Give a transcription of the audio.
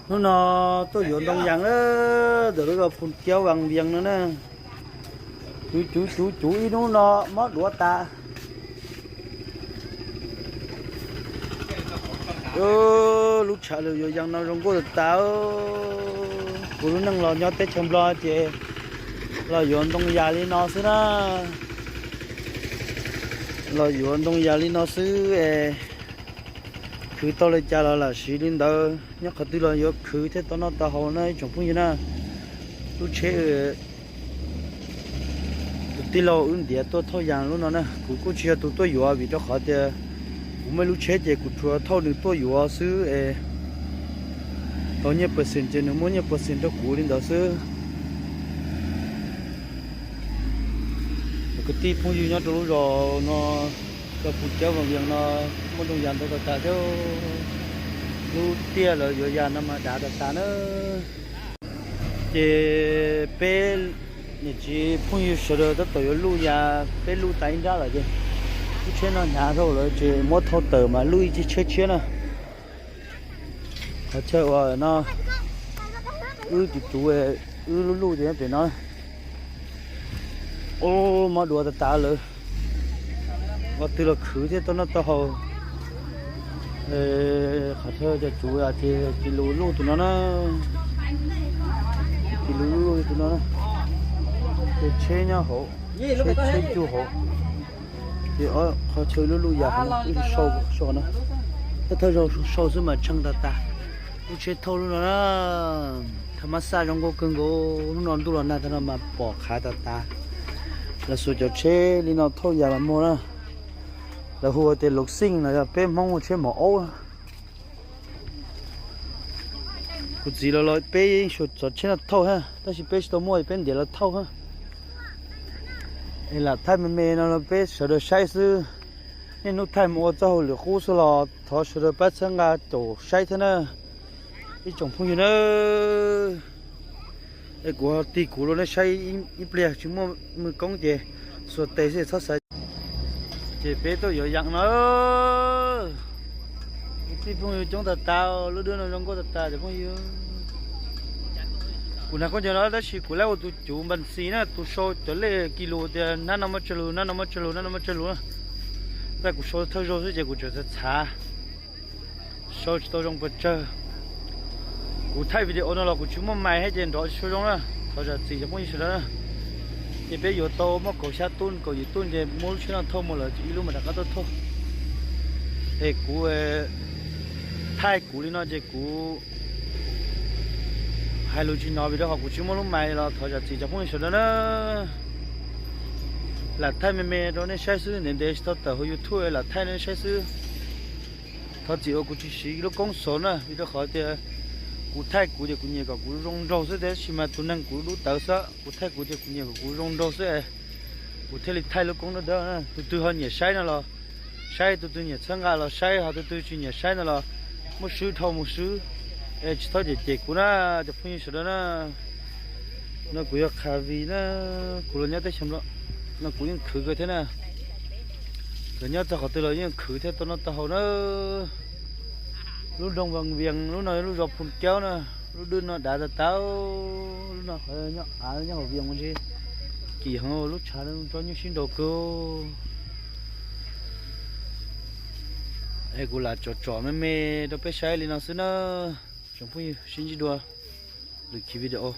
Hnub no tuaj yuav ntoo yas na, ntawm lub zos Phu Kiaub Vaj Vias no na. Cuv cuv cuv cuv ib hnub no mob duav tas. Lub tshav lawv yuav yas no zoo nkauj tas tas. Kuv lub neej los nyob teb chaws Nplog ces los yuav ntoo yas li no xwb na. Los yuav ntoo yas li no xwb es khwv tau li cas los lam siv li ntawd. Nyob qhov twg los yuav khwv thiaj tau noj tau haus na ib tsoom phooj ywg na. Lub tsheb tus tij laug wb ntiav tuaj thauj yas lub no na, kuv kuj tsis yog tus tuaj yuav vim rau qhov tias kuv muaj lub tsheb ces kuv tsuas thauj nws tuaj yuav xwb es tau nyiaj percent ces nws muab nyiaj percent rau kuv li ntawd xwb. Kwv tij phooj ywg nyob rau lub zos no, zos Phu Kiaub Vaj Vias no, muaj ntoo yas ntau tas tas thiab. Lub tiaj lawv yuav yas no mas dav tas tas na. Ces peb niam txiv phooj ywg sawv daws tab tom yuav luj yas, peb luj tas ib nrab lawm ces lub tsheb no hnyav dhau lawm ces muab thauj tawm mas luj ib tsheb tshiab na. Qhov chaw uas no wb tus cuv, wb lub luj ces nyob pem no. Ub, mob duav tas tas lawm. Ua twg los khwv thiaj tau noj tau haus. Qhov chaw cov cuv ces tis lus luj tus no na. Tis lus luj tus no na. Ces tsheb nyob hauv, tsheb tsheb cug hauv. Ces qhov chaw lub luj yas no, sau no. Thawj thawj zaug sau xwb mas tsheej tas tas. Lub tsheb thauj lub no na, thaj mab xaj zoo nkauj kawg nkaus, hnub no ntuj los nag tag no mas pom qhav tas tas. Lawv xuas cov tsheb li no thauj yas los muag na. Lawv hu tias lus xij no, yog peb Hmoob hu tsheb mov aub. Kuv txiv los los peb yeej xuas cov tsheb no thauj thiab, tab sis peb tsis tau muaj peb ntiav los thauj thiab. Es lam thaij me me no los peb sawv daws saib xwb. Niaj hnub thaij mus ua txoj hauj lwm qub xwb los thov sawv daws pab txhawb nqa caum saib thiab na, ib tsoom phooj ywg na. Es kuv ho tig kuv rau nej saib ib pliag, tsis muaj mws koob ces xuas tes xwb txhob xav. Ces peb tuaj yuav yas no, kwv tij phooj ywg coob tas tas, lub dub no zoo nkauj tas tas cov phooj ywg. Kuv hnav khaub ncaws no tab sis kuv laib ua tus cuv npas xis na, tus sau cov lej kis lus tias nab no muab tsawg lus, nab no muab tsawg lus, nab no muab tsawg lus na. Tab kuv sau thawj zaug xwb ces kuv tseem txhav txhav, sau tsis tau zoo pes tsawg. Kuv thaij video no los kuv tsis muaj mais thiab ces nrov tsis tshua zoo na, thov zam txim cov phooj ywg sawv daws na. Ces peb yuav tau muaj kaum xya tun kaum yim tun ces muab lub tsheb no thauj mus lawm ces ib lub mam rov qab tuaj thauj. Es kuv thaij kuv li no ces kuv hais lus tsis hnov vim rau qhov kuv tsis muaj lub mais los thov zam txim cov phooj ywg sawv daws na. Lam thaij me me rau nej saib xwb, ntev ntev tsis tau tawm hauv YouTube lam thaij nej saib xwb. Thov txim uas kuv tsis siv lub koob xauv na, vim rau qhov tias kuv thaij kuv ces kuv nyiam kom kuv zoo nraug xwb, tab sis mas tus neeg kuv dub tawv xwb, kuv thaij kuv ces kuv nyiam kom kuv zoo nraug xwb, kuv thiaj li thaij lub koob dawb dawb. Tus twg ho nyiam saib no los saib, tus twg nyiam txhawb nqa los saib, ho tus twg tsis nyiam saib no los muab swb dhau mus swb, es tsis txhob cem cem kuv na, cov phooj ywg sawv daws na. No kuv yog Khavis na, kuv los nyob teb chaws Nplog no kuv yeej khwv kawg thiab na. Txawm nyob txog qhov twg los yeej khwv thiaj tau noj tau haus na. Lub nroog Vaj Vias lub no, lub zos Phu Kiaub na, lub dub no dav tas tas, lub no qhov nyob av nyob hauv Vias mas ntshe kim heev, lub tshav no tso nyuj sib nraus kawg. Es kuv lam tsom tsom me me rau peb saib li no xwb na, tsoom phooj ywg sib ntsib dua lwm期video.